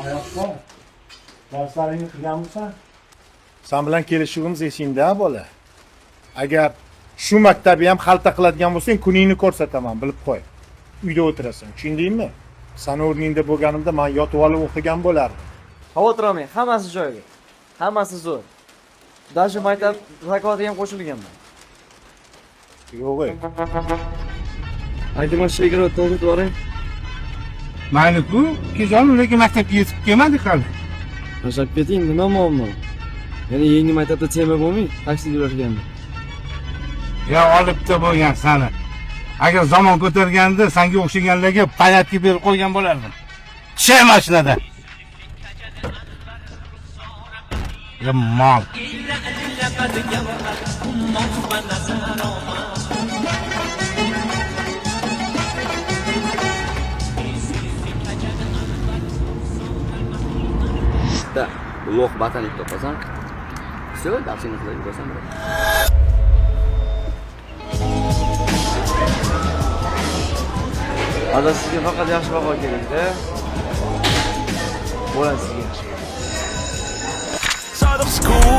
Oyoqqa. Darslaringni qilganmisan? San bilan kelishuvimiz esingda, bola. Agar shu maktabni ham xalta qiladigan bo'lsang, kuningni ko'rsataman, bilib qo'y. Uyda o'tirasan, tushundingmi? Sani o'rningda bo'lganimda men yotib olib o'qigan bo'lardim. Xavotir olmang, hammasi joyida. Hammasi zo'r. Даже maktab zakotga ham qo'shilganman. Yo'q, ey. Aka, mana shu yigirma to'g'ri boring. Mayli-ku, ukajonim, lekin maktabga yetib kelmadik hali. Tashlab keting, nima muammo? Yana yangi maktabda tema bo'lmay, taksida yurarkanman. Ya olibda bo'lgan sani. Agar zamon ko'targanda sanga o'xshaganlarga payatga berib qo'ygan bo'lardim. Tushay mashinada. Ya mol. Bitta лох ботаник topasan. Всё, darsingni qilib yurasan, bro. Hozir sizga faqat yaxshi baho kerak-da. Bo'ladi sizga yaxshi. Sort of school.